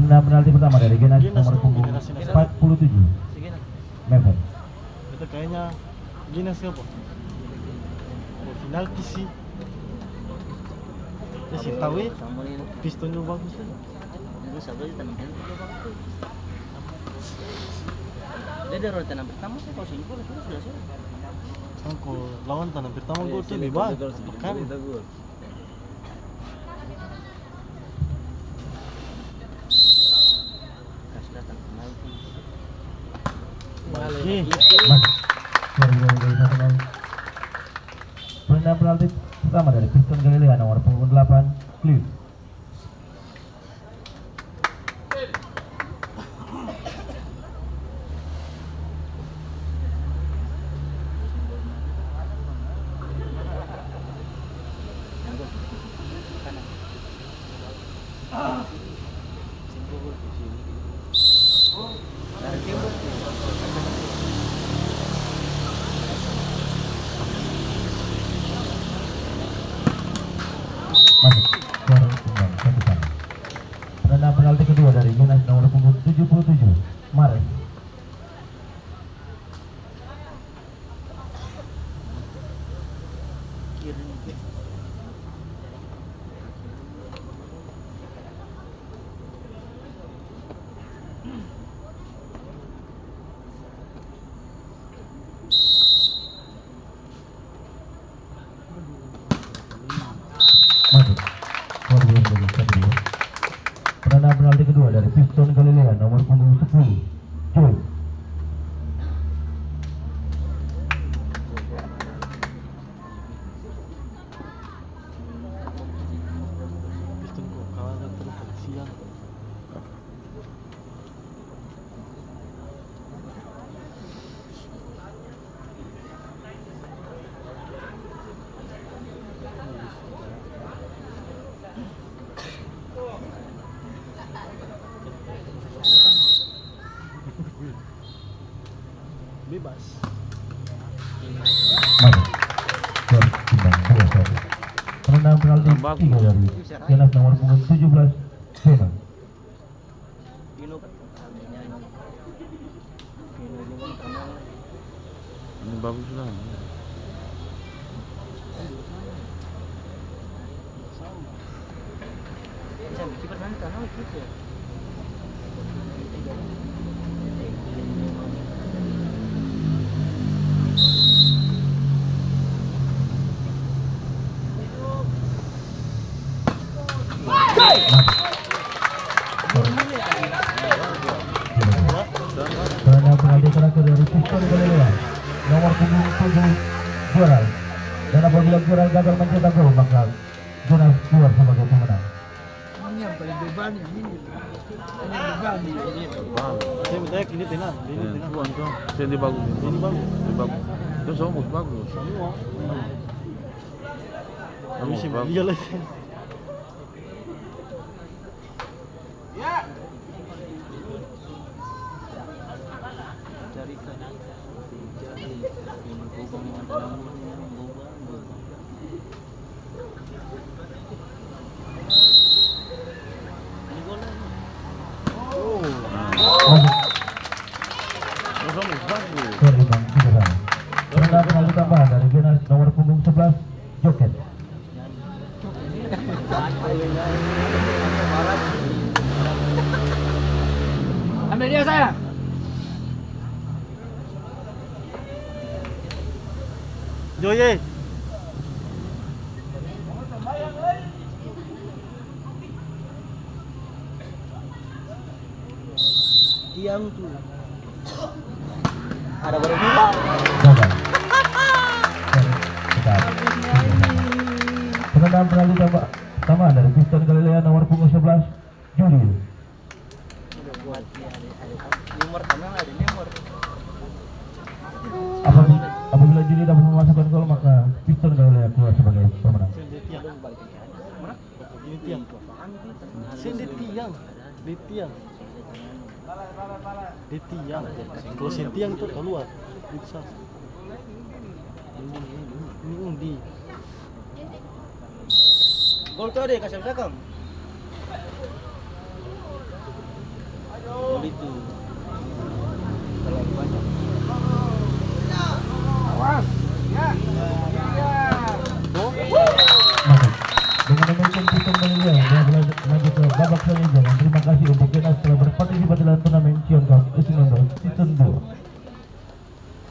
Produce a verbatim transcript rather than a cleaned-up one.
Nah, penalti pertama dari Genas. Genas nomor tuh punggung generasi muda. Empat puluh tujuh. Meter. Itu kayaknya Genas apa? Oh, penalti sih. Ya, sih tahu, eh. Piston juga bagus, kan? Dia ada role tanam pertama sih, kalau sini gol sudah, sudah sih. Kan kalau lawan tanam pertama gol tuh lebih bagus. Tekan. Penendang penalti pertama dari Piston Galilea, nomor punggung delapan, Cliff. Masuk. Skor imbang, satu sama. Penendang penalti kedua dari Genas nomor punggung tujuh puluh tujuh, Mares. Masuk. Skor belum jadi satu dua. Penendang penalti kedua dari Piston Galilea, nomor punggung sepuluh, Joy. Piston kok kalah terus, kasihan. Bebas. Masuk. Skor imbang, dua satu. Penendang penalti tiga dari Genas nomor punggung tujuh belas, Vena. Ini bagus lah. Karena penalti terakhir dari Piston Galilea, nomor punggung tujuh, Juara. Dan apabila Juara gagal mencetak gol, maka Juara keluar sebagai pemenang. Ini yang paling beban ini. Ini yang beban ini. Bang. Saya minta ini tenang, ini tenang. Tuan, tuan. Saya di bagus. Ini bagus. Di bagus. Itu semua bagus, bagus. Semua. Kamu sih, Bang. Iya lah. Masuk. Sorry, Bang, tiga sama. Tenang, penalti tambahan dari Genas nomor punggung sebelas, Joket. Ambil dia, sayang. Joye. Tiang tu ada baru bilang. Gagal. Penendang penalti tambah, tambahan dari Piston Galilea nomor punggung sebelas, Julio. Apabila, apabila Julio dapat memasukkan gol, maka Piston Galilea keluar sebagai pemenang. Seng di tiang. Seng di tiang. Di tiang. Di tiang. Kalau seng tiang tu kaluar. Itu sa. Ini undi. Gol tu ada kasih belakang. Terima kasih untuk beta telah berpartisipasi dalam turnamen